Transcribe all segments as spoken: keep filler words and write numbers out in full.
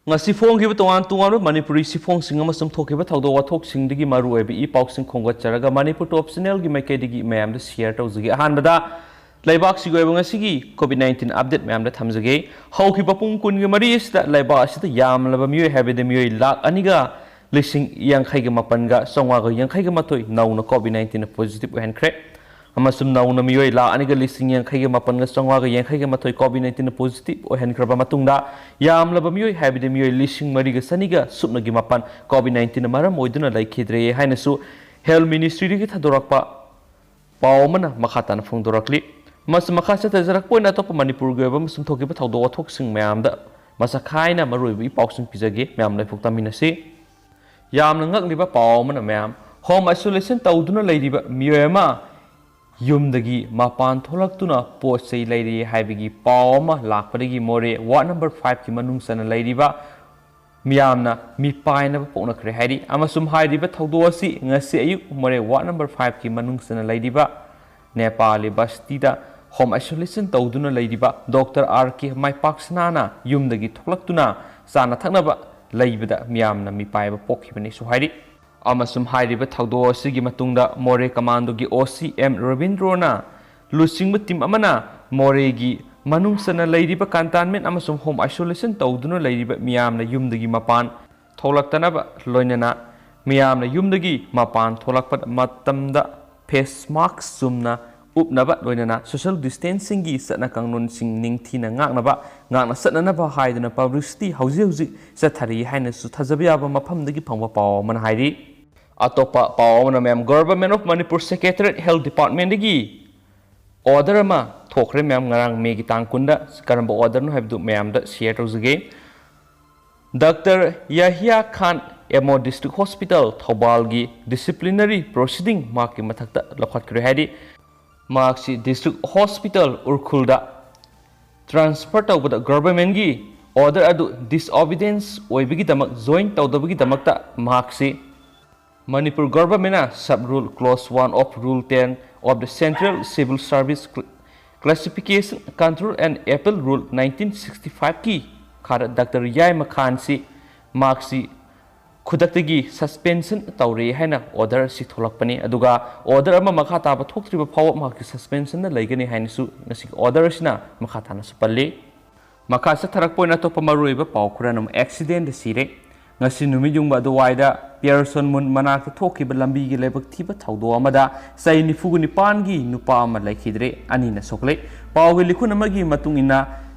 ꯉꯁꯤ ꯐꯣꯡꯈꯤꯕ ꯇꯣꯉꯥꯟ ꯇꯣꯉꯥꯟꯕ ꯃꯅꯤꯄꯨꯔꯤ ꯆꯦꯐꯣꯡꯁꯤꯡ ꯑꯃꯁꯨꯡ ꯊꯣꯛꯈꯤꯕ ꯊꯧꯗꯣꯛ ꯋꯥꯊꯣꯛꯁꯤꯡꯗꯒꯤ ꯃꯔꯨꯑꯣꯏꯕ ꯏ ꯄꯥꯎꯁꯤꯡ ꯈꯣꯝꯒꯠꯆꯔꯒ ꯃꯅꯤꯄꯨꯔ ꯇꯣꯞ ꯆꯦꯅꯦꯜꯒꯤ ꯃꯥꯏꯀꯩꯗꯒꯤ ꯃꯌꯥꯝꯗ ꯁꯤꯌꯔ ꯇꯧꯖꯒꯦ꯫ ꯑꯍꯥꯟꯕꯗ, ꯂꯩꯕꯥꯛꯁꯤꯒꯤ ꯑꯣꯏꯕ ꯉꯁꯤꯒꯤ ꯀꯣꯚꯤꯗ ꯅꯥꯏꯟꯇꯤꯟ ꯑꯞꯗꯦꯠ ꯃꯌꯥꯝꯗ ꯊꯝꯖꯒꯦ꯫ ꯍꯧꯈꯤꯕ ꯄꯨꯡ ꯀꯨꯟꯒ ꯃꯔꯤ ꯑꯁꯤꯗ ꯂꯩꯕꯥꯛ ꯑꯁꯤꯗ ꯌꯥꯝꯂꯕ ꯃꯤꯑꯣꯏ ꯍꯥꯏꯕꯗꯤ ꯃꯤꯑꯣꯏ ꯂꯥꯈ ꯑꯅꯤꯒ ꯂꯤꯁꯤꯡ ꯌꯥꯡꯈꯩꯒ ꯃꯥꯄꯟꯒ ꯆꯥꯝꯃꯉꯥꯒ ꯌꯥꯡꯈꯩꯒ ꯃꯥꯊꯣꯏ ꯅꯧꯅ ꯀꯣꯚꯤꯗ ꯅꯥꯏꯟꯇꯤꯟꯅ ꯄꯣꯖꯤꯇꯤꯚ ꯑꯣꯏꯍꯟꯈ꯭ꯔꯦ꯫ ꯑꯃꯁꯨꯡ ꯅꯧꯅ ꯃꯤꯑꯣꯏ ꯂꯥꯈ ꯑꯅꯤꯒ ꯂꯤꯁꯤꯡ ꯌꯥꯡꯈꯩꯒ ꯃꯥꯄꯟꯒ ꯆꯥꯝꯃꯉꯥꯒ ꯌꯥꯡꯈꯩꯒ ꯃꯥꯊꯣꯏ ꯀꯣꯚꯤꯗ ꯅꯥꯏꯟꯇꯤꯟꯅ ꯄꯣꯖꯤꯇꯤꯚ ꯑꯣꯏꯍꯟꯈ꯭ꯔꯕ ꯃꯇꯨꯡꯗ, ꯌꯥꯝꯂꯕ ꯃꯤꯑꯣꯏ ꯍꯥꯏꯕꯗꯤ ꯃꯤꯑꯣꯏ ꯂꯤꯁꯤꯡ ꯃꯔꯤꯒ ꯆꯅꯤꯒ ꯁꯨꯞꯅꯒꯤ ꯃꯥꯄꯟ ꯀꯣꯚꯤꯗ ꯅꯥꯏꯟꯇꯤꯟꯅ ꯃꯔꯝ ꯑꯣꯏꯗꯨꯅ ꯂꯩꯈꯤꯗ꯭ꯔꯦ ꯍꯥꯏꯅꯁꯨ ꯍꯦꯜꯊ ꯃꯤꯅꯤꯁꯇ꯭ꯔꯤꯗꯒꯤ ꯊꯥꯗꯣꯔꯛꯄ ꯄꯥꯎ ꯑꯃꯅ ꯃꯈꯥ ꯇꯥꯅ ꯐꯣꯡꯗꯣꯔꯛꯂꯤ꯫ ꯑꯃꯁꯨꯡ ꯃꯈꯥ ꯆꯠꯊꯖꯔꯛꯄ ꯑꯣꯏꯅ ꯑꯇꯣꯞꯄ ꯃꯅꯤꯄꯨꯔꯒꯤ ꯑꯣꯏꯕ ꯑꯃꯁꯨꯡ ꯊꯣꯛꯈꯤꯕ ꯊꯧꯗꯣꯛ ꯋꯥꯊꯣꯛꯁꯤꯡ ꯃꯌꯥꯝꯗ ꯃꯁꯛ ꯈꯥꯏꯅ ꯃꯔꯨꯑꯣꯏꯕ ꯏ ꯄꯥꯎꯁꯤꯡ ꯄꯤꯖꯒꯦ꯫ ꯃꯌꯥꯝ ꯂꯣꯏꯐꯥꯎ ꯇꯥꯃꯤꯟꯅꯁꯤ꯫ ꯌꯥꯝꯅ ꯉꯛꯂꯤꯕ ꯄꯥꯎ ꯑꯃꯅ ꯃꯌꯥꯝ, ꯍꯣꯝ ꯑꯥꯏꯁꯣꯂꯦꯁꯟ ꯇꯧꯗꯨꯅ ꯂꯩꯔꯤꯕ ꯃꯤꯑꯣꯏ ꯑꯃ ꯌꯨꯝꯗꯒꯤ ꯃꯄꯥꯟ ꯊꯣꯛꯂꯛꯇꯨꯅ ꯄꯣꯠ ꯆꯩ ꯂꯩꯔꯦ ꯍꯥꯏꯕꯒꯤ ꯄꯥꯎ ꯑꯃ ꯂꯥꯛꯄꯗꯒꯤ ꯃꯣꯔꯦ ꯋꯥꯔꯗ ꯅꯝꯕꯔ ꯐꯥꯏꯚꯀꯤ ꯃꯅꯨꯡ ꯆꯟꯅ ꯂꯩꯔꯤꯕ ꯃꯤꯌꯥꯝꯅ ꯃꯤꯄꯥꯏꯅꯕ ꯄꯣꯛꯅꯈ꯭ꯔꯦ ꯍꯥꯏꯔꯤ꯫ ꯑꯃꯁꯨꯡ ꯍꯥꯏꯔꯤꯕ ꯊꯧꯗꯣꯛ ꯑꯁꯤ ꯉꯁꯤ ꯑꯌꯨꯛ ꯃꯣꯔꯦ ꯋꯥꯔꯗ ꯅꯝꯕꯔ ꯐꯥꯏꯚꯀꯤ ꯃꯅꯨꯡ ꯆꯟꯅ ꯂꯩꯔꯤꯕ ꯅꯦꯄꯥꯂꯤ ꯕꯁꯇꯤꯗ ꯍꯣꯝ ꯑꯥꯏꯁꯣꯂꯦꯁꯟ ꯇꯧꯗꯨꯅ ꯂꯩꯔꯤꯕ ꯗꯣꯛꯇꯔ ꯑꯥꯔ ꯀꯦ ꯃꯥꯏꯄꯥꯛꯁꯅꯥꯅ ꯌꯨꯝꯗꯒꯤ ꯊꯣꯛꯂꯛꯇꯨꯅ ꯆꯥꯅ ꯊꯛꯅꯕ ꯂꯩꯕꯗ ꯃꯤꯌꯥꯝꯅ ꯃꯤꯄꯥꯏꯕ ꯄꯣꯛꯈꯤꯕꯅꯤꯁꯨ ꯍꯥꯏꯔꯤ꯫ ꯑꯃꯁꯨꯡ ꯍꯥꯏꯔꯤꯕ ꯊꯧꯗꯣꯛ ꯑꯁꯤꯒꯤ ꯃꯇꯨꯡꯗ ꯃꯣꯔꯦ ꯀꯃꯥꯟꯗꯣꯒꯤ ꯑꯣ ꯁꯤ ꯑꯦꯝ ꯔꯕꯤꯟꯗ꯭ꯔꯣꯅ ꯂꯨꯆꯤꯡꯕ ꯇꯤꯝ ꯑꯃꯅ ꯃꯣꯔꯦꯒꯤ ꯃꯅꯨꯡ ꯆꯟꯅ ꯂꯩꯔꯤꯕ ꯀꯟꯇꯥꯏꯟꯃꯦꯟ ꯑꯃꯁꯨꯡ ꯍꯣꯝ ꯑꯥꯏꯁꯣꯂꯦꯁꯟ ꯇꯧꯗꯨꯅ ꯂꯩꯔꯤꯕ ꯃꯤꯌꯥꯝꯅ ꯌꯨꯝꯗꯒꯤ ꯃꯄꯥꯟ ꯊꯣꯛꯂꯛꯇꯅꯕ, ꯂꯣꯏꯅꯅ ꯃꯤꯌꯥꯝꯅ ꯌꯨꯝꯗꯒꯤ ꯃꯄꯥꯟ ꯊꯣꯛꯂꯛꯄ ꯃꯇꯝꯗ ꯐꯦꯁ ꯃꯥꯛꯁ ꯆꯨꯝꯅ ꯎꯞꯅꯕ, ꯂꯣꯏꯅꯅ ꯁꯣꯁꯤꯌꯦꯜ ꯗꯤꯁꯇꯦꯟꯁꯤꯡꯒꯤ ꯆꯠꯅ ꯀꯥꯡꯂꯣꯟꯁꯤꯡ ꯅꯤꯡꯊꯤꯅ ꯉꯥꯛꯅꯕ, ꯉꯥꯛꯅ ꯆꯠꯅꯅꯕ ꯍꯥꯏꯗꯨꯅ ꯄꯕ꯭ꯂꯤꯁꯤꯇꯤ ꯍꯧꯖꯤꯛ ꯍꯧꯖꯤꯛ ꯆꯠꯊꯔꯤ ꯍꯥꯏꯅꯁꯨ ꯊꯥꯖꯕ ꯌꯥꯕ ꯃꯐꯝꯗꯒꯤ ꯐꯪꯕ ꯄꯥꯎ ꯑꯃꯅ ꯍꯥꯏꯔꯤ꯫ ꯑꯇꯣꯞꯄ ꯄꯥꯎ ꯑꯃꯅ ꯃꯌꯥꯝ, Government of Manipur Secretariat Health Departmentꯗꯒꯤ ꯑꯣꯔꯗꯔ ꯑꯃ ꯊꯣꯛꯈ꯭ꯔꯦ ꯃꯌꯥꯝ, ꯉꯔꯥꯡ ꯃꯦꯒꯤ ꯇꯥꯡ ꯀꯨꯟꯗ꯫ ꯀꯔꯝꯕ ꯑꯣꯔꯗꯔꯅꯣ ꯍꯥꯏꯕꯗꯨ ꯃꯌꯥꯝꯗ ꯁꯤꯌꯔ ꯇꯧꯖꯒꯦ꯫ ꯗꯥꯛꯇꯔ ꯌꯥꯍꯤꯌꯥ ꯈꯥꯟ, M O district hospital ꯊꯧꯕꯥꯜꯒꯤ disciplinary ꯄ꯭ꯔꯣꯁꯤꯗꯤꯡ ꯃꯍꯥꯛꯀꯤ ꯃꯊꯛꯇ ꯂꯧꯈꯠꯈ꯭ꯔꯦ ꯍꯥꯏꯔꯤ꯫ ꯃꯍꯥꯛꯁꯤ ꯗꯤꯁꯇ꯭ꯔꯤꯛ ꯍꯣꯁꯄꯤꯇꯥꯜ ꯎꯔꯈꯨꯜꯗ ꯇ꯭ꯔꯥꯟꯁꯐꯔ ꯇꯧꯕꯗ ꯒꯚꯔꯟꯃꯦꯟꯒꯤ ꯑꯣꯔꯗꯔ ꯑꯗꯨ ꯗꯤꯁꯑꯣꯕꯤꯗꯦꯟꯁ ꯑꯣꯏꯕꯒꯤꯗꯃꯛ, ꯖꯣꯏꯟ ꯇꯧꯗꯕꯒꯤꯗꯃꯛꯇ ꯃꯍꯥꯛꯁꯤ ꯃꯅꯤꯄꯨꯔ ꯒꯚꯔꯟꯃꯦꯟꯅ Sub Rule Clause one of Rule ten of the Central Civil Service Cl-, Classification Control and Appeal Rule nineteen sixty fiveꯀꯤ ꯈꯥꯔ ꯗꯥꯛꯇꯔ ꯌꯥꯏꯃ ꯈꯥꯟꯁꯤ ꯃꯍꯥꯛꯁꯤ ꯈꯨꯗꯛꯇꯒꯤ ꯁꯁꯄꯦꯟꯁꯟ ꯇꯧꯔꯦ ꯍꯥꯏꯅ ꯑꯣꯔꯗꯔ ꯑꯁꯤ ꯊꯣꯛꯂꯛꯄꯅꯤ꯫ ꯑꯗꯨꯒ ꯑꯣꯔꯗꯔ ꯑꯃ ꯃꯈꯥ ꯇꯥꯕ ꯊꯣꯛꯇ꯭ꯔꯤꯕ ꯐꯥꯎꯕ ꯃꯍꯥꯛꯀꯤ ꯁꯁꯄꯦꯟꯁꯟꯗ ꯂꯩꯒꯅꯤ ꯍꯥꯏꯅꯁꯨ ꯉꯁꯤꯒꯤ ꯑꯣꯔꯗꯔ ꯑꯁꯤꯅ ꯃꯈꯥ ꯇꯥꯅꯁꯨ ꯄꯜꯂꯤ꯫ ꯃꯈꯥ ꯆꯠꯊꯔꯛꯄ ꯑꯣꯏꯅ ꯑꯇꯣꯞꯄ ꯃꯔꯨꯑꯣꯏꯕ ꯄꯥꯎ ꯈꯔꯅ ꯑꯃꯨꯛ ꯑꯦꯛꯁꯤꯗꯦꯟꯗ ꯁꯤꯔꯦ꯫ ꯉꯁꯤ ꯅꯨꯃꯤꯠ ꯌꯨꯡꯕ ꯑꯗꯨꯋꯥꯏꯗ ꯄꯤꯌꯔꯁꯣꯟ ꯃꯨꯟ ꯃꯅꯥꯛꯇ ꯊꯣꯛꯈꯤꯕ ꯂꯝꯕꯤꯒꯤ ꯂꯥꯏꯕꯛ ꯊꯤꯕ ꯊꯧꯗꯣꯛ ꯑꯃꯗ ꯆꯍꯤ ꯅꯤꯐꯨꯒ ꯅꯤꯄꯥꯟꯒꯤ ꯅꯨꯄꯥ ꯑꯃ ꯂꯩꯈꯤꯗ꯭ꯔꯦ, ꯑꯅꯤꯅ ꯁꯣꯛꯂꯦ꯫ ꯄꯥꯎꯒꯤ ꯂꯤꯈꯨꯟ ꯑꯃꯒꯤ ꯃꯇꯨꯡ ꯏꯟꯅ,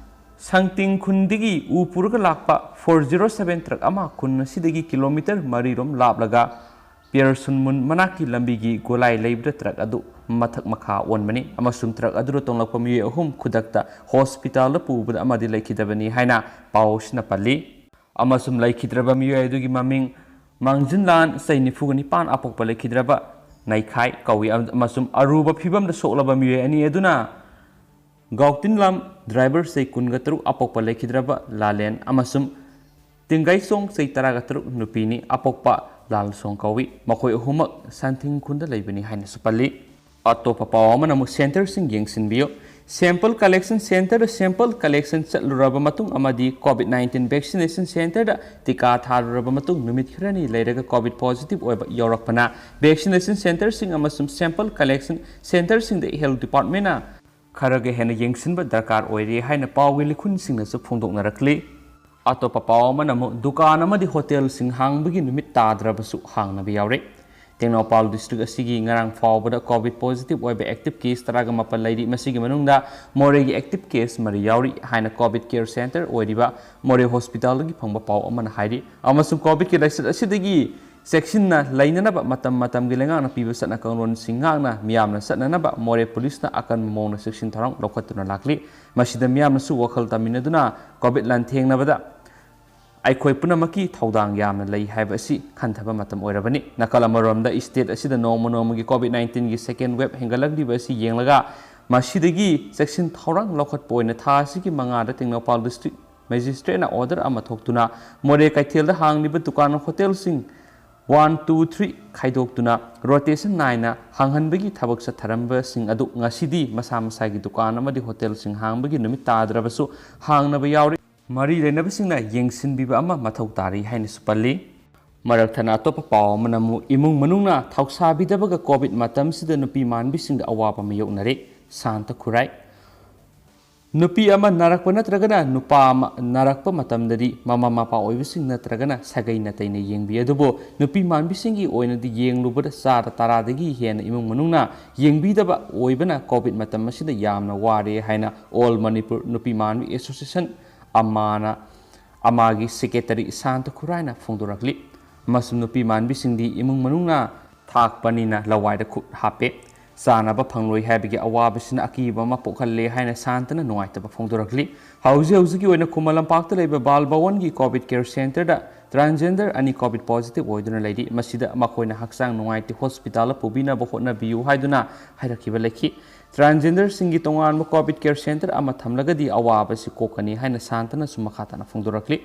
ꯁꯪꯇꯤꯡ ꯈꯨꯟꯗꯒꯤ ꯎ ꯄꯨꯔꯒ ꯂꯥꯛꯄ ꯐꯣꯔ ꯖꯤꯔꯣ ꯁꯚꯦꯟ ꯇ꯭ꯔꯛ ꯑꯃ ꯈꯨꯟ ꯑꯁꯤꯗꯒꯤ ꯀꯤꯂꯣꯃꯤꯇꯔ ꯃꯔꯤꯔꯣꯝ ꯂꯥꯞꯂꯒ ꯄꯤꯌꯔꯁꯨꯟ ꯃꯨꯟ ꯃꯅꯥꯛꯀꯤ ꯂꯝꯕꯤꯒꯤ ꯒꯣꯂꯥꯏ ꯂꯩꯕꯗ ꯇ꯭ꯔꯛ ꯑꯗꯨ ꯃꯊꯛ ꯃꯈꯥ ꯑꯣꯟꯕꯅꯤ ꯑꯃꯁꯨꯡ ꯇ꯭ꯔꯛ ꯑꯗꯨꯗ ꯇꯣꯡꯂꯛꯄ ꯃꯤꯑꯣꯏ ꯑꯍꯨꯝ ꯈꯨꯗꯛꯇ ꯍꯣꯁꯄꯤꯇꯥꯜꯗ ꯄꯨꯕꯗ ꯑꯃꯗꯤ ꯂꯩꯈꯤꯗꯕꯅꯤ ꯍꯥꯏꯅ ꯄꯥꯎ ꯑꯁꯤꯅ ꯄꯜꯂꯤ꯫ ꯑꯃꯁꯨꯡ ꯂꯩꯈꯤꯗ꯭ꯔꯕ ꯃꯤꯑꯣꯏ ꯑꯗꯨꯒꯤ ꯃꯃꯤꯡ ꯃꯥꯡꯖꯤꯟꯂꯥꯟ, ꯆꯍꯤ ꯅꯤꯐꯨꯒ ꯅꯤꯄꯥꯟ, ꯑꯄꯣꯛꯄ ꯂꯩꯈꯤꯗ꯭ꯔꯕ ꯅꯩꯈꯥꯏ ꯀꯧꯏ꯫ ꯑꯃꯁꯨꯡ ꯑꯔꯨꯕ ꯐꯤꯕꯝꯗ ꯁꯣꯛꯂꯕ ꯃꯤꯑꯣꯏ ꯑꯅꯤ ꯑꯗꯨꯅ ꯒꯥꯎꯇꯤꯟꯂꯥꯝ, ꯗ꯭ꯔꯥꯏꯚꯔ, ꯆꯍꯤ ꯀꯨꯟꯒ ꯇꯔꯨꯛ, ꯑꯄꯣꯛꯄ ꯂꯩꯈꯤꯗ꯭ꯔꯕ ꯂꯥꯂꯦꯟ, ꯑꯃꯁꯨꯡ ꯇꯤꯡꯒꯥꯏꯁꯣꯡ, ꯆꯍꯤ ꯇꯔꯥꯒ ꯇꯔꯨꯛ, ꯅꯨꯄꯤꯅꯤ, ꯑꯄꯣꯛꯄ ꯂꯥꯜꯁꯣꯡ ꯀꯧꯏ꯫ ꯃꯈꯣꯏ ꯑꯍꯨꯝꯃꯛ ꯁꯟꯊꯤꯡ ꯈꯨꯟꯗ ꯂꯩꯕꯅꯤ ꯍꯥꯏꯅꯁꯨ ꯄꯜꯂꯤ꯫ ꯑꯇꯣꯞꯄ ꯄꯥꯎ ꯑꯃꯅ ꯑꯃꯨꯛ ꯁꯦꯟꯇꯔꯁꯤꯡ ꯌꯦꯡꯁꯤꯟꯕꯤꯌꯨ꯫ ꯁꯦꯝꯄꯜ ꯀꯂꯦꯛꯁꯟ ꯁꯦꯟꯇꯔꯗ ꯁꯦꯝꯄꯜ ꯀꯂꯦꯛꯁꯟ ꯆꯠꯂꯨꯔꯕ ꯃꯇꯨꯡ ꯑꯃꯗꯤ ꯀꯣꯚꯤꯗ ꯅꯥꯏꯟꯇꯤꯟ ꯚꯦꯛꯁꯤꯅꯦꯁꯟ ꯁꯦꯟꯇꯔꯗ ꯇꯤꯀꯥ ꯊꯥꯔꯨꯔꯕ ꯃꯇꯨꯡ ꯅꯨꯃꯤꯠ ꯈꯔꯅꯤ ꯂꯩꯔꯒ ꯀꯣꯚꯤꯗ ꯄꯣꯖꯤꯇꯤꯚ ꯑꯣꯏꯕ ꯌꯥꯎꯔꯛꯄꯅ ꯚꯦꯛꯁꯤꯅꯦꯁꯟ ꯁꯦꯟꯇꯔꯁꯤꯡ ꯑꯃꯁꯨꯡ ꯁꯦꯝꯄꯜ ꯀꯂꯦꯛꯁꯟ ꯁꯦꯟꯇꯔꯁꯤꯡꯗ ꯍꯦꯜꯊ ꯗꯤꯄꯥꯔꯠꯃꯦꯟꯅ ꯈꯔꯒ ꯍꯦꯟꯅ ꯌꯦꯡꯁꯤꯟꯕ ꯗꯔꯀꯥꯔ ꯑꯣꯏꯔꯤ ꯍꯥꯏꯅ ꯄꯥꯎꯒꯤ ꯂꯤꯈꯨꯟꯁꯤꯡꯅꯁꯨ ꯐꯣꯡꯗꯣꯛꯅꯔꯛꯂꯤ꯫ ꯑꯇꯣꯞꯄ ꯄꯥꯎ ꯑꯃꯅ ꯑꯃꯨꯛ ꯗꯨꯀꯥꯟ ꯑꯃꯗꯤ ꯍꯣꯇꯦꯜꯁꯤꯡ ꯍꯥꯡꯕꯒꯤ ꯅꯨꯃꯤꯠ ꯇꯥꯗ꯭ꯔꯕꯁꯨ ꯍꯥꯡꯅꯕ ꯌꯥꯎꯔꯦ꯫ ꯇꯦꯡꯅꯧꯄꯥꯜ ꯗꯤꯁꯇ꯭ꯔꯤꯛ ꯑꯁꯤꯒꯤ ꯉꯔꯥꯡ ꯐꯥꯎꯕꯗ ꯀꯣꯚꯤꯗ ꯄꯣꯖꯤꯇꯤꯚ ꯑꯣꯏꯕ ꯑꯦꯛꯇꯤꯚ ꯀꯦꯁ ꯇꯔꯥꯒ ꯃꯥꯄꯟ ꯂꯩꯔꯤ꯫ ꯃꯁꯤꯒꯤ ꯃꯅꯨꯡꯗ ꯃꯣꯔꯦꯒꯤ ꯑꯦꯛꯇꯤꯚ ꯀꯦꯁ ꯃꯔꯤ ꯌꯥꯎꯔꯤ ꯍꯥꯏꯅ ꯀꯣꯚꯤꯗ ꯀꯦꯌꯔ ꯁꯦꯟꯇꯔ ꯑꯣꯏꯔꯤꯕ ꯃꯣꯔꯦ ꯍꯣꯁꯄꯤꯇꯥꯜꯗꯒꯤ ꯐꯪꯕ ꯄꯥꯎ ꯑꯃꯅ ꯍꯥꯏꯔꯤ꯫ ꯑꯃꯁꯨꯡ ꯀꯣꯚꯤꯗꯀꯤ ꯂꯥꯏꯆꯠ ꯑꯁꯤꯗꯒꯤ ꯆꯦꯛꯁꯤꯟꯅ ꯂꯩꯅꯅꯕ ꯃꯇꯝ ꯃꯇꯝꯒꯤ ꯂꯩꯉꯥꯛꯅ ꯄꯤꯕ ꯆꯠꯅ ꯀꯥꯡꯂꯣꯟꯁꯤꯡ ꯉꯥꯛꯅ ꯃꯤꯌꯥꯝꯅ ꯆꯠꯅꯅꯕ ꯃꯣꯔꯦ ꯄꯨꯂꯤꯁꯅ ꯑꯀꯟꯕ ꯃꯑꯣꯡꯗ ꯆꯦꯛꯁꯤꯟ ꯊꯧꯔꯥꯡ ꯂꯧꯈꯠꯇꯨꯅ ꯂꯥꯛꯂꯤ꯫ ꯃꯁꯤꯗ ꯃꯤꯌꯥꯝꯅꯁꯨ ꯋꯥꯈꯜ ꯇꯥꯃꯤꯟꯅꯗꯨꯅ ꯀꯣꯚꯤꯗ ꯂꯥꯟꯊꯦꯡꯅꯕꯗ ꯑꯩꯈꯣꯏ ꯄꯨꯝꯅꯃꯛꯀꯤ ꯊꯧꯗꯥꯡ ꯌꯥꯝꯅ ꯂꯩ ꯍꯥꯏꯕ ꯑꯁꯤ ꯈꯟꯊꯕ ꯃꯇꯝ ꯑꯣꯏꯔꯕꯅꯤ꯫ ꯅꯥꯀꯜ ꯑꯃꯔꯣꯝꯗ, ꯁ꯭ꯇꯦꯠ ꯑꯁꯤꯗ ꯅꯣꯡꯃ ꯅꯣꯡꯃꯒꯤ ꯀꯣꯚꯤꯗ ꯅꯥꯏꯟꯇꯤꯟꯒꯤ ꯁꯦꯀꯦꯟ ꯋꯦꯕ ꯍꯦꯟꯒꯠꯂꯛꯂꯤꯕ ꯑꯁꯤ ꯌꯦꯡꯂꯒ, ꯃꯁꯤꯗꯒꯤ ꯆꯦꯛꯁꯤꯟ ꯊꯧꯔꯥꯡ ꯂꯧꯈꯠꯄ ꯑꯣꯏꯅ ꯊꯥ ꯑꯁꯤꯒꯤ ꯃꯉꯥꯗ ꯇꯦꯡꯅꯧꯄꯥꯜ ꯗꯤꯁꯇ꯭ꯔꯤꯛ ꯃꯦꯖꯤꯁꯇ꯭ꯔꯦꯠꯅ ꯑꯣꯔꯗꯔ ꯑꯃ ꯊꯣꯛꯇꯨꯅ ꯃꯣꯔꯦ ꯀꯩꯊꯦꯜꯗ ꯍꯥꯡꯂꯤꯕ ꯗꯨꯀꯥꯟ ꯍꯣꯇꯦꯜꯁꯤꯡ ꯋꯥꯟ, ꯇꯨ, ꯊ꯭ꯔꯤ ꯈꯥꯏꯗꯣꯛꯇꯨꯅ ꯔꯣꯇꯦꯁꯟ ꯅꯥꯏꯅ ꯍꯥꯡꯍꯟꯕꯒꯤ ꯊꯕꯛ ꯆꯠꯊꯔꯝꯕꯁꯤꯡ ꯑꯗꯨ ꯉꯁꯤꯗꯤ ꯃꯁꯥ ꯃꯁꯥꯒꯤ ꯗꯨꯀꯥꯟ ꯑꯃꯗꯤ ꯍꯣꯇꯦꯜꯁꯤꯡ ꯍꯥꯡꯕꯒꯤ ꯅꯨꯃꯤꯠ ꯇꯥꯗ꯭ꯔꯕꯁꯨ ꯍꯥꯡꯅꯕ ꯌꯥꯎꯔꯤ꯫ ꯃꯔꯤ ꯂꯩꯅꯕꯁꯤꯡꯅ ꯌꯦꯡꯁꯤꯟꯕꯤꯕ ꯑꯃ ꯃꯊꯧ ꯇꯥꯔꯤ ꯍꯥꯏꯅꯁꯨ ꯄꯜꯂꯤ꯫ ꯃꯔꯛ ꯊꯠꯅ ꯑꯇꯣꯞꯄ ꯄꯥꯎ ꯑꯃꯅ ꯑꯃꯨꯛ ꯏꯃꯨꯡ ꯃꯅꯨꯡꯅ ꯊꯧꯁꯥꯕꯤꯗꯕꯒ ꯀꯣꯚꯤꯗ ꯃꯇꯝꯁꯤꯗ ꯅꯨꯄꯤ ꯃꯥꯟꯕꯤꯁꯤꯡꯗ ꯑꯋꯥꯕ ꯃꯥꯌꯣꯛꯅꯔꯦ꯫ ꯁꯥꯟꯇ ꯈꯨꯔꯥꯏ꯫ ꯅꯨꯄꯤ ꯑꯃ ꯅꯥꯔꯛꯄ ꯅꯠꯇ꯭ꯔꯒꯅ ꯅꯨꯄꯥ ꯑꯃ ꯅꯥꯔꯛꯄ ꯃꯇꯝꯗꯗꯤ ꯃꯃꯥ ꯃꯄꯥ ꯑꯣꯏꯕꯁꯤꯡ ꯅꯠꯇ꯭ꯔꯒꯅ ꯁꯥꯒꯩ ꯅꯥꯇꯩꯅ ꯌꯦꯡꯕꯤ꯫ ꯑꯗꯨꯕꯨ ꯅꯨꯄꯤ ꯃꯥꯟꯕꯤꯁꯤꯡꯒꯤ ꯑꯣꯏꯅꯗꯤ ꯌꯦꯡꯂꯨꯕꯗ ꯆꯥꯗ ꯇꯔꯥꯗꯒꯤ ꯍꯦꯟꯅ ꯏꯃꯨꯡ ꯃꯅꯨꯡꯅ ꯌꯦꯡꯕꯤꯗꯕ ꯑꯣꯏꯕꯅ ꯀꯣꯚꯤꯗ ꯃꯇꯝ ꯑꯁꯤꯗ ꯌꯥꯝꯅ ꯋꯥꯔꯦ ꯍꯥꯏꯅ ꯑꯣꯜ ꯃꯅꯤꯄꯨꯔ ꯅꯨꯄꯤ ꯃꯥꯟꯕꯤ ꯑꯦꯁꯣꯁꯤꯌꯦꯁꯟ ꯑꯃꯅ ꯑꯃꯒꯤ ꯁꯦꯀ꯭ꯔꯦꯇꯔꯤ ꯁꯥꯟꯇ ꯈꯨꯔꯥꯏꯅ ꯐꯣꯡꯗꯣꯔꯛꯂꯤ꯫ ꯑꯃꯁꯨꯡ ꯅꯨꯄꯤ ꯃꯥꯟꯕꯤꯁꯤꯡꯗꯤ ꯏꯃꯨꯡ ꯃꯅꯨꯡꯅ ꯊꯥꯛꯄꯅꯤꯅ ꯂꯋꯥꯏꯗ ꯈꯨꯠ ꯍꯥꯞꯄꯦ꯫ ꯆꯥꯅꯕ ꯐꯪꯂꯣꯏ ꯍꯥꯏꯕꯒꯤ ꯑꯋꯥꯕꯁꯤꯅ ꯑꯀꯤꯕ ꯑꯃ ꯄꯣꯛꯍꯜꯂꯦ ꯍꯥꯏꯅ ꯁꯥꯟꯇꯅ ꯅꯨꯡꯉꯥꯏꯇꯕ ꯐꯣꯡꯗꯣꯔꯛꯂꯤ꯫ ꯍꯧꯖꯤꯛ ꯍꯧꯖꯤꯛꯀꯤ ꯑꯣꯏꯅ ꯈꯨꯃꯟ ꯂꯝꯄꯥꯛꯇ ꯂꯩꯕ ꯕꯥꯜ ꯚꯋꯟꯒꯤ ꯀꯣꯚꯤꯗ ꯀꯦꯌꯔ ꯁꯦꯟꯇꯔꯗ ꯇ꯭ꯔꯥꯟꯁꯖꯦꯟꯗꯔ ꯑꯅꯤ ꯀꯣꯚꯤꯗ ꯄꯣꯖꯤꯇꯤꯚ ꯑꯣꯏꯗꯨꯅ ꯂꯩꯔꯤ꯫ ꯃꯁꯤꯗ ꯃꯈꯣꯏꯅ ꯍꯛꯆꯥꯡ ꯅꯨꯡꯉꯥꯏꯇꯦ, ꯍꯣꯁꯄꯤꯇꯥꯜꯗ ꯄꯨꯕꯤꯅꯕ ꯍꯣꯠꯅꯕꯤꯌꯨ ꯍꯥꯏꯗꯨꯅ ꯍꯥꯏꯔꯛꯈꯤꯕ ꯂꯩꯈꯤ꯫ ꯇ꯭ꯔꯥꯟꯁꯖꯦꯟꯗꯔꯁꯤꯡꯒꯤ ꯇꯣꯉꯥꯟꯕ ꯀꯣꯚꯤꯗ ꯀꯦꯌꯔ ꯁꯦꯟꯇꯔ ꯑꯃ ꯊꯝꯂꯒꯗꯤ ꯑꯋꯥꯕꯁꯤ ꯀꯣꯛꯀꯅꯤ ꯍꯥꯏꯅ ꯁꯥꯟꯇꯅꯁꯨ ꯃꯈꯥ ꯇꯥꯅ ꯐꯣꯡꯗꯣꯔꯛꯂꯤ꯫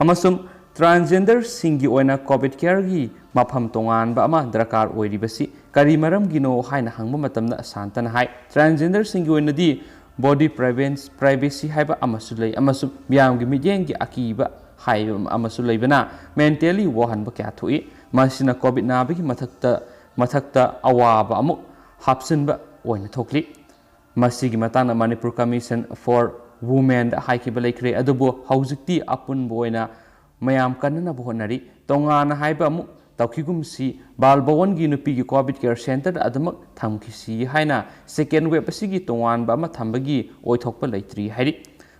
ꯑꯃꯁꯨꯡ ꯇ꯭ꯔꯥꯟꯁꯖꯦꯟꯗꯔꯁꯤꯡꯒꯤ ꯑꯣꯏꯅ ꯀꯣꯚꯤꯗ ꯀꯦꯌꯔꯒꯤ ꯃꯐꯝ ꯇꯣꯉꯥꯟꯕ ꯑꯃ ꯗꯔꯀꯥꯔ ꯑꯣꯏꯔꯤꯕꯁꯤ ꯀꯔꯤ ꯃꯔꯝꯒꯤꯅꯣ ꯍꯥꯏꯅ ꯍꯪꯕ ꯃꯇꯝꯗ ꯁꯥꯟꯇꯅ ꯍꯥꯏ, ꯇ꯭ꯔꯥꯟꯁꯖꯦꯟꯗꯔꯁꯤꯡꯒꯤ ꯑꯣꯏꯅꯗꯤ ꯕꯣꯗꯤ ꯄ꯭ꯔꯥꯏꯚꯦꯟꯁ-, ꯄ꯭ꯔꯥꯏꯚꯦꯁꯤ ꯍꯥꯏꯕ ꯑꯃꯁꯨ ꯂꯩ ꯑꯃꯁꯨꯡ ꯃꯤꯌꯥꯝꯒꯤ ꯃꯤꯠꯌꯦꯡꯒꯤ ꯑꯀꯤꯕ ꯍꯥꯏꯕ ꯑꯃꯁꯨ ꯂꯩꯕꯅ ꯃꯦꯟꯇꯦꯜꯂꯤ ꯋꯥꯍꯟꯕ ꯀꯌꯥ ꯊꯣꯛꯏ꯫ ꯃꯁꯤꯅ ꯀꯣꯚꯤꯗ ꯅꯥꯕꯒꯤ ꯃꯊꯛꯇ, ꯃꯊꯛꯇ ꯑꯋꯥꯕ ꯑꯃꯨꯛ ꯍꯥꯞꯆꯤꯟꯕ ꯑꯣꯏꯅ ꯊꯣꯛꯂꯤ꯫ ꯃꯁꯤꯒꯤ ꯃꯇꯥꯡꯗ Manipur Commission for Womenꯗ ꯍꯥꯏꯈꯤꯕ ꯂꯩꯈ꯭ꯔꯦ, ꯑꯗꯨꯕꯨ ꯍꯧꯖꯤꯛꯇꯤ ꯑꯄꯨꯟꯕ ꯑꯣꯏꯅ ꯃꯌꯥꯝ ꯀꯟꯅꯅꯕ ꯍꯣꯠꯅꯔꯤ꯫ ꯇꯣꯉꯥꯟꯅ ꯍꯥꯏꯕ ꯑꯃꯨꯛ ꯇꯧꯈꯤꯒꯨꯝꯁꯤ, ꯕꯥꯜ ꯚꯋꯟꯒꯤ ꯅꯨꯄꯤꯒꯤ ꯀꯣꯚꯤꯗ ꯀꯦꯌꯔ ꯁꯦꯟꯇꯔꯗ ꯑꯗꯨꯃꯛ ꯊꯝꯈꯤꯁꯤ ꯍꯥꯏꯅ ꯁꯦꯀꯦꯟ ꯋꯦꯕ ꯑꯁꯤꯒꯤ ꯇꯣꯉꯥꯟꯕ ꯑꯃ ꯊꯝꯕꯒꯤ ꯑꯣꯏꯊꯣꯛꯄ ꯂꯩꯇ꯭ꯔꯤ ꯍꯥꯏꯔꯤ꯫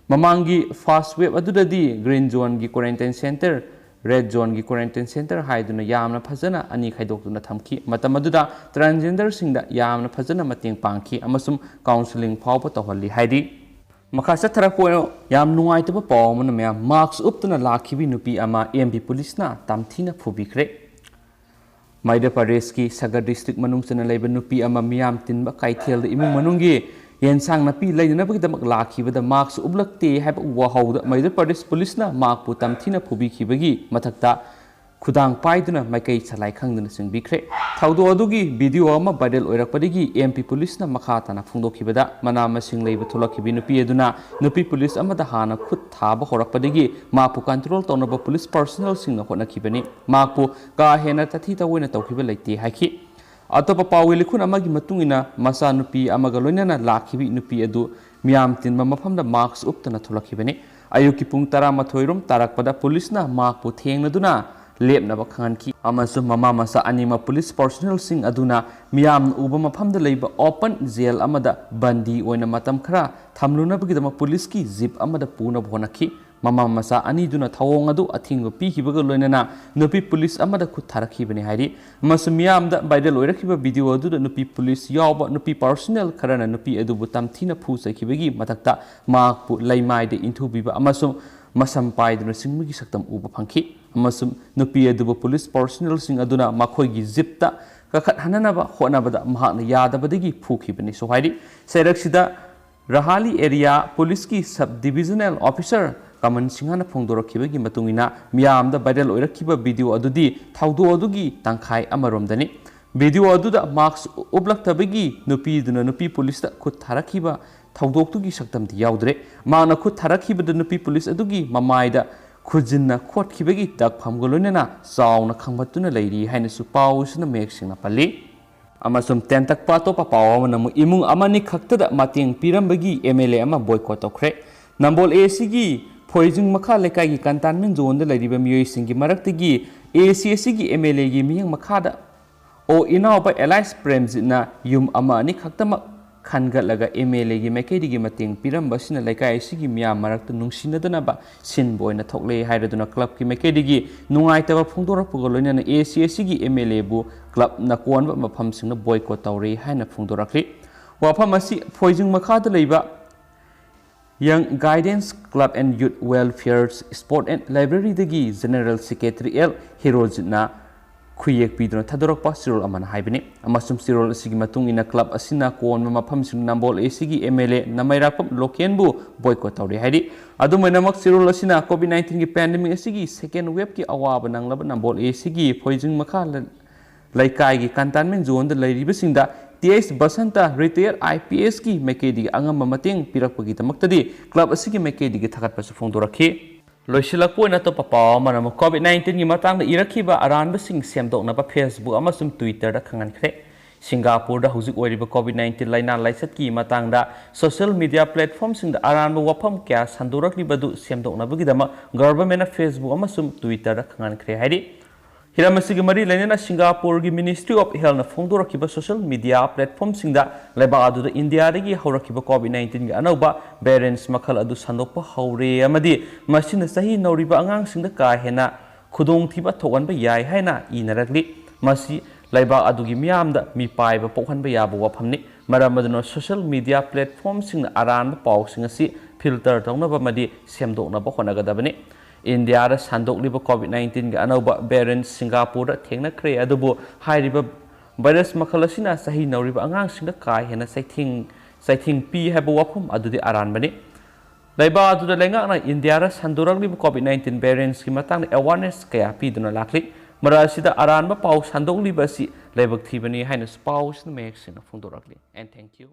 ꯃꯃꯥꯡꯒꯤ ꯐꯥꯔꯁ ꯋꯦꯕ ꯑꯗꯨꯗꯗꯤ ꯒ꯭ꯔꯤꯟ ꯖꯣꯟꯒꯤ ꯀ꯭ꯋꯥꯔꯦꯟꯇꯥꯏꯟ ꯁꯦꯟꯇꯔ, ꯔꯦꯗ ꯖꯣꯟꯒꯤ ꯀ꯭ꯋꯥꯔꯦꯟꯇꯥꯏꯟ ꯁꯦꯟꯇꯔ ꯍꯥꯏꯗꯨꯅ ꯌꯥꯝꯅ ꯐꯖꯅ ꯑꯅꯤ ꯈꯥꯏꯗꯣꯛꯇꯨꯅ ꯊꯝꯈꯤ꯫ ꯃꯇꯝ ꯑꯗꯨꯗ ꯇ꯭ꯔꯥꯟꯁꯖꯦꯟꯗꯔꯁꯤꯡꯗ ꯌꯥꯝꯅ ꯐꯖꯅ ꯃꯇꯦꯡ ꯄꯥꯡꯈꯤ ꯑꯃꯁꯨꯡ ꯀꯥꯎꯟꯁꯤꯂꯤꯡ ꯐꯥꯎꯕ ꯇꯧꯍꯜꯂꯤ ꯍꯥꯏꯔꯤ꯫ ꯃꯈꯥ ꯆꯠꯊꯔꯛꯄ ꯑꯣꯏꯅ ꯌꯥꯝ ꯅꯨꯡꯉꯥꯏꯇꯕ ꯄꯥꯎ ꯑꯃꯅ ꯃꯌꯥꯝ ꯃꯥꯛꯁ ꯎꯞꯇꯨꯅ ꯂꯥꯛꯈꯤꯕꯤ ꯅꯨꯄꯤ ꯑꯃ ꯑꯦꯝ ꯕꯤ ꯄꯨꯂꯤꯁꯅ ꯇꯝꯊꯤꯅ ꯐꯨꯕꯤꯈ꯭ꯔꯦ꯫ ꯃꯙ꯭ꯌ ꯄ꯭ꯔꯗꯦꯁꯀꯤ ꯁꯒꯔ ꯗꯤꯁꯇ꯭ꯔꯤꯛ ꯃꯅꯨꯡ ꯆꯟꯅ ꯂꯩꯕ ꯅꯨꯄꯤ ꯑꯃ ꯃꯤꯌꯥꯝ ꯇꯤꯟꯕ ꯀꯩꯊꯦꯜꯗ ꯏꯃꯨꯡ ꯃꯅꯨꯡꯒꯤ ꯌꯦꯟꯁꯥꯡ ꯅꯥꯄꯤ ꯂꯩꯅꯅꯕꯒꯤꯗꯃꯛ ꯂꯥꯛꯈꯤꯕꯗ ꯃꯥꯛꯁ ꯎꯞꯂꯛꯇꯦ ꯍꯥꯏꯕ ꯋꯥꯍꯧꯗ ꯃꯙ꯭ꯌ ꯄ꯭ꯔꯗꯦꯁ ꯄꯨꯂꯤꯁꯅ ꯃꯍꯥꯛꯄꯨ ꯇꯝꯊꯤꯅ ꯐꯨꯕꯤꯈꯤꯕꯒꯤ ꯃꯊꯛꯇ ꯈꯨꯗꯥꯡ ꯄꯥꯏꯗꯨꯅ ꯃꯥꯏꯀꯩ ꯁꯂꯥꯏ ꯈꯪꯗꯅ ꯆꯤꯡꯕꯤꯈ꯭ꯔꯦ꯫ ꯊꯧꯗꯣꯛ ꯑꯗꯨꯒꯤ ꯚꯤꯗꯤꯑꯣ ꯑꯃ ꯚꯥꯏꯔꯦꯜ ꯑꯣꯏꯔꯛꯄꯗꯒꯤ ꯑꯦꯝ ꯄꯤ ꯄꯨꯂꯤꯁꯅ ꯃꯈꯥ ꯇꯥꯅ ꯐꯣꯡꯗꯣꯛꯈꯤꯕꯗ, ꯃꯅꯥ ꯃꯁꯤꯡ ꯂꯩꯕ ꯊꯣꯛꯂꯛꯈꯤꯕꯤ ꯅꯨꯄꯤ ꯑꯗꯨꯅ ꯅꯨꯄꯤ ꯄꯨꯂꯤꯁ ꯑꯃꯗ ꯍꯥꯟꯅ ꯈꯨꯠ ꯊꯥꯕ ꯍꯧꯔꯛꯄꯗꯒꯤ ꯃꯍꯥꯛꯄꯨ ꯀꯟꯇ꯭ꯔꯣꯜ ꯇꯧꯅꯕ ꯄꯨꯂꯤꯁ ꯄꯔꯁꯣꯅꯦꯜꯁꯤꯡꯅ ꯍꯣꯠꯅꯈꯤꯕꯅꯤ꯫ ꯃꯍꯥꯛꯄꯨ ꯀꯥ ꯍꯦꯟꯅ ꯇꯥꯊꯤ ꯇꯥꯑꯣꯏꯅ ꯇꯧꯈꯤꯕ ꯂꯩꯇꯦ ꯍꯥꯏꯈꯤ꯫ ꯑꯇꯣꯞꯄ ꯄꯥꯎꯒꯤ ꯂꯤꯈꯨꯟ ꯑꯃꯒꯤ ꯃꯇꯨꯡ ꯏꯟꯅ, ꯃꯆꯥꯅꯨꯄꯤ ꯑꯃꯒ ꯂꯣꯏꯅꯅ ꯂꯥꯛꯈꯤꯕꯤ ꯅꯨꯄꯤ ꯑꯗꯨ ꯃꯤꯌꯥꯝ ꯇꯤꯟꯕ ꯃꯐꯝꯗ ꯃꯥꯛꯁ ꯎꯞꯇꯅ ꯊꯣꯛꯂꯛꯈꯤꯕꯅꯤ꯫ ꯑꯌꯨꯛꯀꯤ ꯄꯨꯡ ꯇꯔꯥꯃꯥꯊꯣꯏ ꯔꯣꯝ ꯇꯥꯔꯛꯄꯗ ꯄꯨꯂꯤꯁꯅ ꯃꯍꯥꯛꯄꯨ ꯊꯦꯡꯅꯗꯨꯅ ꯂꯦꯞꯅꯕ ꯈꯪꯍꯟꯈꯤ ꯑꯃꯁꯨꯡ ꯃꯃꯥ ꯃꯆꯥ ꯑꯅꯤꯃꯛ ꯄꯨꯂꯤꯁ ꯄꯔꯁꯣꯅꯦꯜꯁꯤꯡ ꯑꯗꯨꯅ ꯃꯤꯌꯥꯝꯅ ꯎꯕ ꯃꯐꯝꯗ ꯂꯩꯕ ꯑꯣꯄꯟ ꯖꯦꯜ ꯑꯃꯗ ꯕꯟꯗꯤ ꯑꯣꯏꯅ ꯃꯇꯝ ꯈꯔ ꯊꯝꯂꯨꯅꯕꯒꯤꯗꯃꯛ ꯄꯨꯂꯤꯁꯀꯤ ꯖꯤꯞ ꯑꯃꯗ ꯄꯨꯅꯕ ꯍꯣꯠꯅꯈꯤ꯫ ꯃꯃꯥ ꯃꯆꯥ ꯑꯅꯤꯗꯨꯅ ꯊꯧꯑꯣꯡ ꯑꯗꯨ ꯑꯊꯤꯡꯕ ꯄꯤꯈꯤꯕꯒ ꯂꯣꯏꯅꯅ ꯅꯨꯄꯤ ꯄꯨꯂꯤꯁ ꯑꯃꯗ ꯈꯨꯠ ꯊꯥꯔꯛꯈꯤꯕꯅꯤ ꯍꯥꯏꯔꯤ꯫ ꯑꯃꯁꯨꯡ ꯃꯤꯌꯥꯝꯗ ꯚꯥꯏꯔꯦꯜ ꯑꯣꯏꯔꯛꯈꯤꯕ ꯚꯤꯗꯤꯑꯣ ꯑꯗꯨꯗ ꯅꯨꯄꯤ ꯄꯨꯂꯤꯁ ꯌꯥꯎꯕ ꯅꯨꯄꯤ ꯄꯔꯁꯣꯅꯦꯜ ꯈꯔꯅ ꯅꯨꯄꯤ ꯑꯗꯨꯕꯨ ꯇꯝꯊꯤꯅ ꯐꯨ ꯆꯩꯈꯤꯕꯒꯤ ꯃꯊꯛꯇ ꯃꯍꯥꯛꯄꯨ ꯂꯩꯃꯥꯏꯗ ꯏꯟꯊꯨꯕꯤꯕ ꯑꯃꯁꯨꯡ ꯃꯁꯝ ꯄꯥꯏꯗꯨꯅ ꯆꯤꯡꯕꯒꯤ ꯁꯛꯇꯝ ꯎꯕ ꯐꯪꯈꯤ꯫ ꯑꯃꯁꯨꯡ ꯅꯨꯄꯤ ꯑꯗꯨꯕꯨ ꯄꯨꯂꯤꯁ ꯄꯔꯁꯣꯅꯦꯜꯁꯤꯡ ꯑꯗꯨꯅ ꯃꯈꯣꯏꯒꯤ ꯖꯤꯞꯇ ꯀꯥꯈꯠꯍꯟꯅꯅꯕ ꯍꯣꯠꯅꯕꯗ ꯃꯍꯥꯛꯅ ꯌꯥꯗꯕꯗꯒꯤ ꯐꯨꯈꯤꯕꯅꯤꯁꯨ ꯍꯥꯏꯔꯤ꯫ ꯆꯩꯔꯛꯁꯤꯗ ꯔꯍꯥꯂꯤ ꯑꯦꯔꯤꯌꯥ ꯄꯨꯂꯤꯁꯀꯤ ꯁꯕ ꯗꯤꯕꯤꯖꯅꯦꯜ ꯑꯣꯐꯤꯁꯔ ꯀꯃꯟ ꯁꯤꯡꯍꯅ ꯐꯣꯡꯗꯣꯔꯛꯈꯤꯕꯒꯤ ꯃꯇꯨꯡ ꯏꯟꯅ, ꯃꯤꯌꯥꯝꯗ ꯚꯥꯏꯔꯦꯜ ꯑꯣꯏꯔꯛꯈꯤꯕ ꯚꯤꯗꯤꯑꯣ ꯑꯗꯨꯗꯤ ꯊꯧꯗꯣꯛ ꯑꯗꯨꯒꯤ ꯇꯪꯈꯥꯏ ꯑꯃꯔꯣꯝꯗꯅꯤ꯫ ꯚꯤꯗꯤꯑꯣ ꯑꯗꯨꯗ ꯃꯥꯛꯁ ꯎꯞꯂꯛꯇꯕꯒꯤ ꯅꯨꯄꯤꯗꯨꯅ ꯅꯨꯄꯤ ꯄꯨꯂꯤꯁꯇ ꯈꯨꯠ ꯊꯥꯔꯛꯈꯤꯕ ꯊꯧꯗꯣꯛꯇꯨꯒꯤ ꯁꯛꯇꯝꯗꯤ ꯌꯥꯎꯗ꯭ꯔꯦ꯫ ꯃꯍꯥꯛꯅ ꯈꯨꯠ ꯊꯥꯔꯛꯈꯤꯕꯗ ꯅꯨꯄꯤ ꯄꯨꯂꯤꯁ ꯑꯗꯨꯒꯤ ꯃꯃꯥꯏꯗ ꯈꯨꯖꯤꯟꯅ ꯈꯣꯠꯈꯤꯕꯒꯤ ꯗꯛꯐꯝꯒ ꯂꯣꯏꯅꯅ ꯆꯥꯎꯅ ꯈꯪꯕꯠꯇꯨꯅ ꯂꯩꯔꯤ ꯍꯥꯏꯅꯁꯨ ꯄꯥꯎ ꯑꯁꯤꯅ ꯃꯌꯦꯛ ꯁꯦꯡꯅ ꯄꯜꯂꯤ꯫ ꯑꯃꯁꯨꯡ ꯇꯦꯟꯇꯛꯄ ꯑꯇꯣꯞꯄ ꯄꯥꯎ ꯑꯃꯅ ꯑꯃꯨꯛ ꯏꯃꯨꯡ ꯑꯃꯅꯤ ꯈꯛꯇꯗ ꯃꯇꯦꯡ ꯄꯤꯔꯝꯕꯒꯤ ꯑꯦꯝ ꯑꯦꯜ ꯑꯦ ꯑꯃ ꯕꯣꯏꯀꯣꯠ ꯇꯧꯈ꯭ꯔꯦ꯫ ꯅꯝꯕꯣꯜ ꯑꯦ ꯁꯤꯒꯤ ꯐꯣꯏꯖꯤꯡ ꯃꯈꯥ ꯂꯩꯀꯥꯏꯒꯤ ꯀꯟꯇꯥꯟꯃꯦꯟ ꯖꯣꯟꯗ ꯂꯩꯔꯤꯕ ꯃꯤꯑꯣꯏꯁꯤꯡꯒꯤ ꯃꯔꯛꯇꯒꯤ ꯑꯦ ꯁꯤ ꯑꯦ ꯁꯤꯒꯤ ꯑꯦꯝ ꯑꯦꯜ ꯑꯦꯒꯤ ꯃꯤꯠꯌꯦꯡ ꯃꯈꯥꯗ ꯑꯣ ꯏꯅꯥꯎꯕ ꯑꯦꯂꯥꯏꯁ ꯄ꯭ꯔꯦꯝꯖꯤꯠꯅ ꯌꯨꯝ ꯑꯃ ꯑꯅꯤ ꯈꯛꯇꯃꯛ ꯈꯟꯒꯠꯂꯒ ꯑꯦꯝ ꯑꯦꯜ ꯑꯦꯒꯤ ꯃꯥꯏꯀꯩꯗꯒꯤ ꯃꯇꯦꯡ ꯄꯤꯔꯝꯕ ꯑꯁꯤꯅ ꯂꯩꯀꯥꯏ ꯑꯁꯤꯒꯤ ꯃꯤꯌꯥꯝ ꯃꯔꯛꯇ ꯅꯨꯡꯁꯤꯅꯗꯅꯕ ꯁꯤꯟꯕ ꯑꯣꯏꯅ ꯊꯣꯛꯂꯦ ꯍꯥꯏꯔꯗꯨꯅ ꯀ꯭ꯂꯕꯀꯤ ꯃꯥꯏꯀꯩꯗꯒꯤ ꯅꯨꯡꯉꯥꯏꯇꯕ ꯐꯣꯡꯗꯣꯔꯛꯄꯒ ꯂꯣꯏꯅꯅ ꯑꯦ ꯁꯤ ꯑꯦ ꯁꯤꯒꯤ ꯑꯦꯝ ꯑꯦꯜ ꯑꯦꯕꯨ ꯀ꯭ꯂꯕꯅ ꯀꯣꯟꯕ ꯃꯐꯝꯁꯤꯡꯗ ꯕꯣꯏꯀꯣꯠ ꯇꯧꯔꯦ ꯍꯥꯏꯅ ꯐꯣꯡꯗꯣꯔꯛꯂꯤ꯫ ꯋꯥꯐꯝ ꯑꯁꯤ ꯐꯣꯏꯖꯤꯡ ꯃꯈꯥꯗ ꯂꯩꯕ ꯌꯪ guidance club and youth welfare sport and ꯂꯥꯏꯕ꯭ꯔꯦꯔꯤꯗꯒꯤ ꯖꯦꯅꯔꯦꯜ ꯁꯦꯀ꯭ꯔꯦꯇꯔꯤ ꯑꯦꯜ ꯍꯤꯔꯣꯖꯤꯠꯅ ꯈꯨꯌꯦꯛ ꯄꯤꯗꯨꯅ ꯊꯥꯗꯣꯔꯛꯄ ꯆꯦꯔꯣꯜ ꯑꯃꯅ ꯍꯥꯏꯕꯅꯤ꯫ ꯑꯃꯁꯨꯡ ꯆꯦꯔꯣꯜ ꯑꯁꯤꯒꯤ ꯃꯇꯨꯡ ꯏꯟꯅ club ꯑꯁꯤꯅ ꯀꯣꯟꯕ ꯃꯐꯝꯁꯤꯡ ꯅꯝꯕꯣꯜ ꯑꯦ ꯁꯤꯒꯤ ꯑꯦꯝ ꯑꯦꯜ ꯑꯦ ꯅꯃꯩꯔꯥꯛꯄꯝ ꯂꯣꯀꯦꯟꯕꯨ boycott ꯇꯧꯔꯦ ꯍꯥꯏꯔꯤ꯫ ꯑꯗꯨꯃꯥꯏꯅꯃꯛ ꯆꯦꯔꯣꯜ ꯑꯁꯤꯅ COVID nineteenꯒꯤ pandemic ꯑꯁꯤꯒꯤ second waveꯀꯤ ꯑꯋꯥꯕ ꯅꯪꯂꯕ ꯅꯝꯕꯣꯜ ꯑꯦ ꯁꯤꯒꯤ ꯐꯣꯏꯖꯤꯡ ꯃꯈꯥ ꯂ-, ꯂꯩꯀꯥꯏꯒꯤ containment zoneꯗ ꯂꯩꯔꯤꯕꯁꯤꯡꯗ T H Basanta, retired I P Sꯀꯤ ꯃꯥꯏꯀꯩꯗꯒꯤ ꯑꯉꯝꯕ ꯃꯇꯦꯡ ꯄꯤꯔꯛꯄꯒꯤꯗꯃꯛꯇꯗꯤ club ꯑꯁꯤꯒꯤ ꯃꯥꯏꯀꯩꯗꯒꯤ ꯊꯥꯒꯠꯄꯁꯨ ꯐꯣꯡꯗꯣꯔꯛꯈꯤ꯫ ꯂꯣꯏꯁꯤꯜꯂꯛꯄ ꯑꯣꯏꯅ ꯑꯇꯣꯞꯄ ꯄꯥꯎ ꯑꯃꯅ ꯑꯃꯨꯛ COVID nineteenꯒꯤ ꯃꯇꯥꯡꯗ ꯏꯔꯛꯈꯤꯕ ꯑꯔꯥꯟꯕꯁꯤꯡ ꯁꯦꯝꯗꯣꯛꯅꯕ Facebook ꯑꯃꯁꯨꯡ Twitterꯗ ꯈꯪꯍꯟꯈ꯭ꯔꯦ꯫ ꯁꯤꯡꯒꯥꯄꯨꯔꯗ ꯍꯧꯖꯤꯛ ꯑꯣꯏꯔꯤꯕ COVID nineteen ꯂꯥꯏꯅꯥ ꯂꯥꯏꯆꯠꯀꯤ ꯃꯇꯥꯡꯗ social media platformꯁꯤꯡꯗ ꯑꯔꯥꯟꯕ ꯋꯥꯐꯝ ꯀꯌꯥ ꯁꯟꯗꯣꯔꯛꯂꯤꯕꯗꯨ ꯁꯦꯝꯗꯣꯛꯅꯕꯒꯤꯗꯃꯛ governmentꯅ Facebook ꯑꯃꯁꯨꯡ Twitterꯗ ꯈꯪꯍꯟꯈ꯭ꯔꯦ ꯍꯥꯏꯔꯤ꯫ ꯍꯤꯔꯝ ꯑꯁꯤꯒ ꯃꯔꯤ ꯂꯩꯅꯅ ꯁꯤꯡꯒꯥꯄꯨꯔꯒꯤ Ministry of Healthꯅ ꯐꯣꯡꯗꯣꯔꯛꯈꯤꯕ social media platformꯁꯤꯡꯗ ꯂꯩꯕꯥꯛ ꯑꯗꯨꯗ ꯏꯟꯗꯤꯌꯥꯗꯒꯤ ꯍꯧꯔꯛꯈꯤꯕ COVID nineteenꯒꯤ ꯑꯅꯧꯕ variants ꯃꯈꯜ ꯑꯗꯨ ꯁꯟꯗꯣꯛꯄ ꯍꯧꯔꯦ ꯑꯃꯗꯤ ꯃꯁꯤꯅ ꯆꯍꯤ ꯅꯧꯔꯤꯕ ꯑꯉꯥꯡꯁꯤꯡꯗ ꯀꯥ ꯍꯦꯟꯅ ꯈꯨꯗꯣꯡꯊꯤꯕ ꯊꯣꯛꯍꯟꯕ ꯌꯥꯏ ꯍꯥꯏꯅ ꯏꯅꯔꯛꯂꯤ꯫ ꯃꯁꯤ ꯂꯩꯕꯥꯛ ꯑꯗꯨꯒꯤ ꯃꯤꯌꯥꯝꯗ ꯃꯤꯄꯥꯏꯕ ꯄꯣꯛꯍꯟꯕ ꯌꯥꯕ ꯋꯥꯐꯝꯅꯤ꯫ ꯃꯔꯝ ꯑꯗꯨꯅ social media platformꯁꯤꯡꯅ ꯑꯔꯥꯟꯕ ꯄꯥꯎꯁꯤꯡ ꯑꯁꯤ filter ꯇꯧꯅꯕ ꯑꯃꯗꯤ ꯁꯦꯝꯗꯣꯛꯅꯕ ꯍꯣꯠꯅꯒꯗꯕꯅꯤ꯫ ꯏꯟꯗꯤꯌꯥꯗ ꯁꯟꯗꯣꯛꯂꯤꯕ COVID nineteenꯒꯤ ꯑꯅꯧꯕ variant ꯁꯤꯡꯒꯥꯄꯨꯔꯗ ꯊꯦꯡꯅꯈ꯭ꯔꯦ, ꯑꯗꯨꯕꯨ ꯍꯥꯏꯔꯤꯕ virus ꯃꯈꯜ ꯑꯁꯤꯅ ꯆꯍꯤ ꯅꯧꯔꯤꯕ ꯑꯉꯥꯡꯁꯤꯡꯗ ꯀꯥ ꯍꯦꯟꯅ ꯆꯩꯊꯦꯡ, ꯆꯩꯊꯦꯡ ꯄꯤ ꯍꯥꯏꯕ ꯋꯥꯐꯝ ꯑꯗꯨꯗꯤ ꯑꯔꯥꯟꯕꯅꯤ꯫ ꯂꯩꯕꯥꯛ ꯑꯗꯨꯗ ꯂꯩꯉꯥꯛꯅ ꯏꯟꯗꯤꯌꯥꯗ ꯁꯟꯗꯣꯔꯛꯂꯤꯕ COVID nineteen variantsꯀꯤ ꯃꯇꯥꯡꯗ awareness ꯀꯌꯥ ꯄꯤꯗꯨꯅ ꯂꯥꯛꯂꯤ꯫ ꯃꯔꯛ ꯑꯁꯤꯗ ꯑꯔꯥꯟꯕ ꯄꯥꯎ ꯁꯟꯗꯣꯛꯂꯤꯕ ꯑꯁꯤ ꯂꯥꯏꯕꯛ ꯊꯤꯕꯅꯤ ꯍꯥꯏꯅꯁꯨ ꯄꯥꯎ ꯑꯁꯤꯅ ꯃꯌꯦꯛ ꯁꯦꯡꯅ ꯐꯣꯡꯗꯣꯔꯛꯂꯤ꯫ And thank you.